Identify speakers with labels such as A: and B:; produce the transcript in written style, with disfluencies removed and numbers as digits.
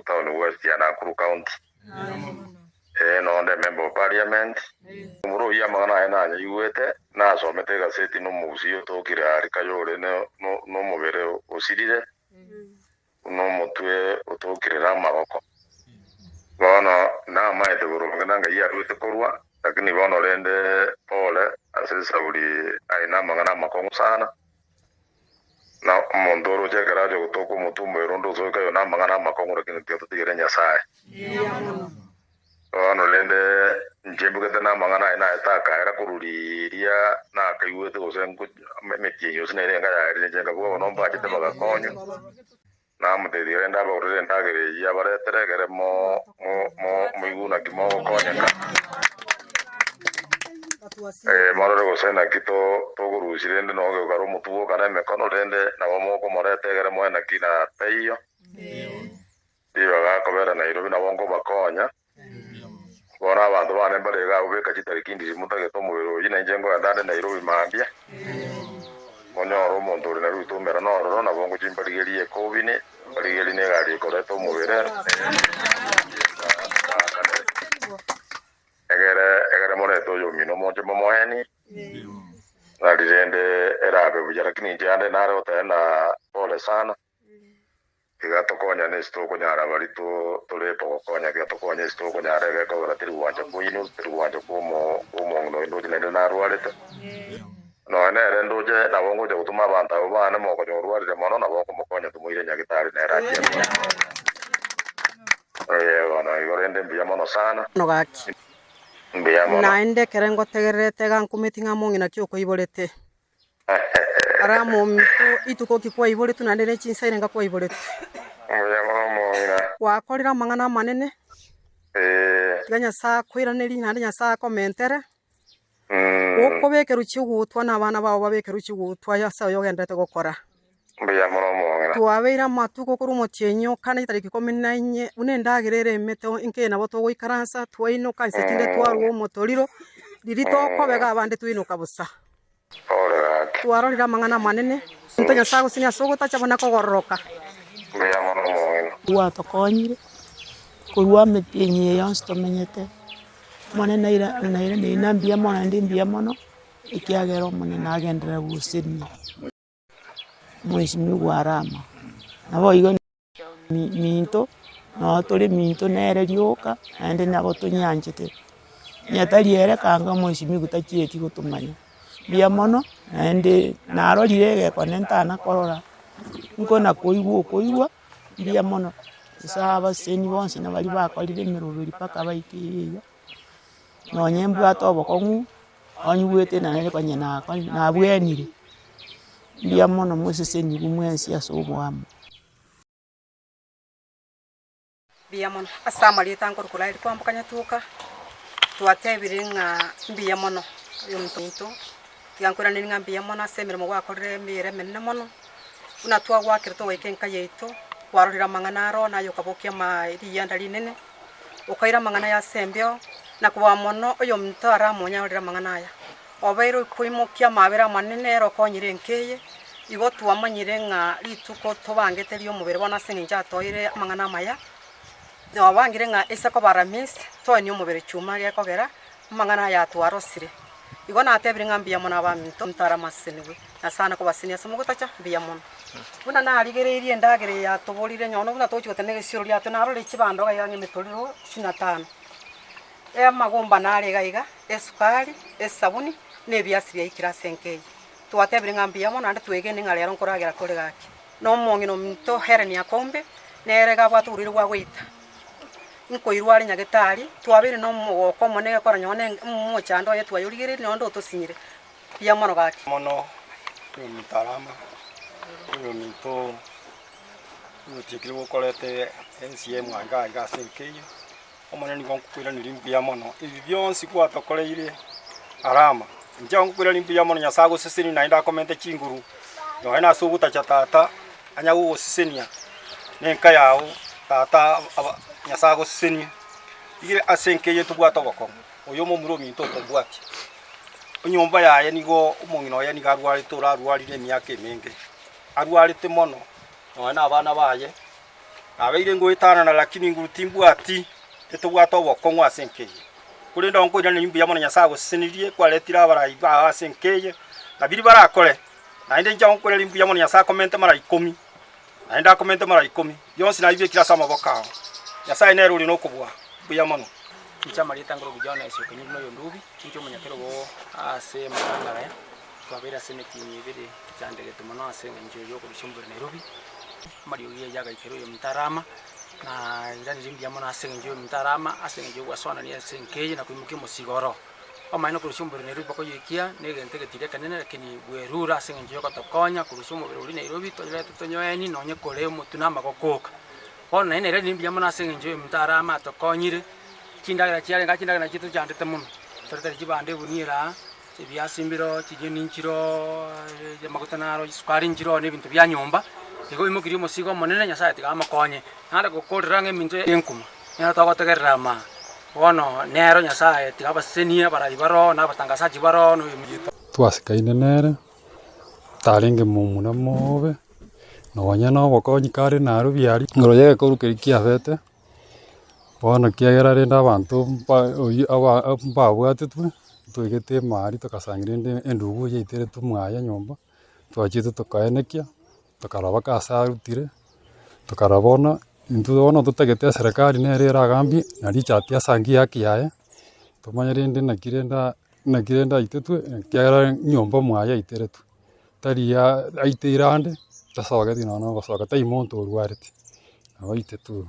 A: Nakuru Town West ya Nakuru County. Ee, nonde Member of Parliament. Omoro oyio amang'ana aye nanyaigwete, nasomete egaseti nomogusii otokire aria kayore nomobere osirire, buna omotwe otokire namagoko. Bono namaete boronge na ngai aruete korwa, lakini bono rende pole ase esauri aye namang'ana amakong'u sana. Na omonto oroche ekero acha gotoka omotwe omoyo onde osoe kayo namang'ana amakong'u lakini tiga totigere Nyasae. Bono rende inche mbugete namang'ana aye naye takaera korwa riria nakaigwete gose emetienyi gose nere enga yaerire inche nkabuga bono mbachete bagakonywa. Namotebirie rende abagorere endagera eyio abaretere egere moigwe naki mogokonyeka. Morore gose naki tokorusia rende noge kare omotwe bwoka na emekono, rende nabo mokomoreta egere moe naki na taiyo. Ribaga akobera Nairobi nabo nkobakonya. Bono abanto bane mbare iga abwo beka chitariki ndiri motagete omobere oyio, na inche nkoenda ande Nairobi mambia, monyore omonto ore nario ritomera nororo, nabo ngochia mbarigerie ekobini, mbarigerie na egari ekoreta omobere, egere egere morete oyomino moche momoenie, nari rende erabe buya. Lakini inche ande nare goteba ng'a pole sana. Tiga tokonyane ase tokonyara baria tore togokonya, tiga tokonye ase tokonyara egekogera teri gwancha kwaino, teri gwancha kw'omong'ina oyo ndoche naende narwarete. Nonya nere ndoche nabo ngocha gotoma abanto abwo baane mokonya orwarire mono, nabo nkomokonya tomoire nyagetari nere achie arware. Ee bono igo rende mbuya mono sana.
B: Bono gaki.
A: Mbuya mono.
B: Naende ekero ngotegererete iga nkumeti ng'a mong'ina ki okoiborete. Ara mominto, ituko ki kwaiboretwe naende ne chinsa irenga kwaiboretwe?
A: Mbuya mono omong'ina.
B: Gwakorire amang'ana amanene.
A: Ee.
B: Tiga Nyasae akoiranerie naende Nyasae akomentere.
A: Mm.
B: Okobekerwa chigutwa na abana bao babekerwe chigutwa ase aye ogendererete gokora.
A: Mbuya mono omong'ina.
B: Twabeire amatuko korwa omotienyi o kane chitariki ikomi na inye, buna endagera ere emete enke nabo togoikaransa, twainoka inse chinde twarua omotoriro, riria tokobega abande twainoka bosa.
A: Ore gaki.
B: Twarorire amang'ana amanene. Omonto Nyasae agosinia ase ogotacha buna kogororoka.
A: Mbuya mono omong'ina.
C: Gwatokonyire korwa emetienyi eye yonsi tomenyete, Omonene naira nairaneire na mbuya mono naende mbuya mono, ekiagera Omonene agenderere gosesenia mweshimiwa Arama. Naboigo. Minto, noo tore minto nere rioka, naende nabo tonyanchete, onye tari ere kanga omwesimigwa tachieti gotomanya. Mbuya mono, naende narorire egekone ntana korora, nkona koigwa okoigwa, mbuya mono, nyasae abaseni bonsi na baria bakorire emeroberi mpaka baike iga iga, nonye mbwate obokong'u, onyigwete naende konye nakorire nabwenire, mbuya mono mosesenigwe mwensi ase oboamo.
B: Mbuya mono ase amarieta nkorokwa Raeli kwamboka Nyatuka, twatebire ng'a mbuya mono oyominto ominto, tiga nkoiranerie ng'a mbuya mono ase emeremo gwakorire emeyega emenene mono, buna twagwakire togoika enka yaito, kwarorire amang'ana aro naye okabokia ama riyianda rinene, okaira amang'ana aya ase embeo, na kobua mono oyominto aramonye arorire amang'ana aya. Obeire okoimokia amabera amanene ere okonyire enka eye, igo twamanyire ng'a rituko tobangete ri'omobere bono ase eng'encho atoeire amang'ana amaya, twabangire ng'a ase koba Aramisi, toenie omobere chuma gekogera amang'ana aya atwarosire. Igo natebire ng'a mbuya mono abaminto ntaramaseseniwe, Nyasae nakobasesenia ase mogotacha, mbuya mono. Buna narigereirie endagera eye yatoborire nonye buna togochia gotema egesioro riato narore chibando iga iga ng'a emetoriro isini na tano. Amagomba nare iga iga, esukari, esabuni, na ebiasi biaikire ase enka eye. Twatebire ng'a mbuya mono naende twegene ng'a rero nkoragera tore gaki. Na omong'ina ominto Helen Akombe, nere iga abwate oborwaire bwa goita, nkoirwa are nyagetari, twabeire na omogoko omonene egekora nonye na omochando oye twayorigereirie nonye otosinyire. Mbuya mono gaki.
D: Mono oyominto Arama, oyominto oyotiekire gokoreta ensi y'emwango iga ase enka eye. Omonene nigo nkokoiraneria mbuya mono, ebi bionsi gwatokoreire Arama. Inche nkokoiraneria mbuya mono Nyasae agosesenie naende akomente chinguru, nonya nase ogotacha tata anya gogosesenia, na enka yao tata aba Nyasae agosesenie. Rigereria ase enka eye tobwate obokong'u, oyo omomura ominto otombwatie, enyomba yaye nigo omong'ina oye nigo arwarete orarwarire emiaka emenge, arwarete mono, nonya na abana baye. Nabeire ngoetanana lakini nguru timbwati, titobwate obokong'u ase enka eye. Korende nkoiraneria mbuya mono Nyasae agosesenirie, kwaretire abarai bao ase enka eye, na biria barakore, naende inche nkoiraneria mbuya mono Nyasae akomente mara ikomi, naende akomente mara ikomi, bionsi nabibekire ase amaboko ao. Nyasae nere ore nokobua, mbuya mono.
E: Inche amarieta ngorobu John ase okenyiri na oyondubi, inche omonyakerogo ase amatanga aya, twabeire ase emetienyi ebere tochandegete mono ase eng'encho yokorusia omobere Nairobi, amariogi ayio agaikera oyominto Arama, na iraneria mbuya mono ase eng'encho yominto Arama, ase eng'encho yogwasoanania ase enka eye na koimokia omosigo oro. Omanyene korusia omobere Nairobi mpaka oyoikia, na egento egetiri ekenene lakini bwerure ase eng'encho yogotokonya korusia omobere oria Nairobi toyorete tonyoeni nonye kore omotwe na amagoko oka. Bono naende nairaneria mbuya mono ase eng'encho y'omonto Arama atokonyire, chindagera chiarenge aa chindagera nachio tochandete mono, toretire chibando egunia ere aa, ebiasi mbiroo, chinyeni nchiroo, amaguta naro, chisukari nchiroo na ebinto bia nyomba, igo oimokirie omosigo omonene Nyasaye tiga amokonye. Naende gokorera ng'a eminto y'enkuma, nero togotegerera amaa, bono nero Nyasaye tiga abasesenie abarai baroo na abatangasaji baroo na oyominto.
F: Twasikaine nere, tarenge momura mobe. Nonya na obokonyi kare naro biaria, igoro ya egekoru keria kiabete, bono ekiagera rende abanto mba oywo aba mbabwatetwe, ntwaigete emari togasanga rende endugu yaiteretwe mwaye nyomba, twachiete tokaenekia, tokarora mpaka ase arutire, tokarora bono intwe bono totagete eserekari nere eragambie, na Richard asangie ehaki yaye, tomanye rende naki rende aa naki rende aitetwe, ekiagera nyomba mwaye aiteretwe. Tari aiteire ande, tasogeti nonya na ogosoka, tari monto orwarete, nabo aitetwe.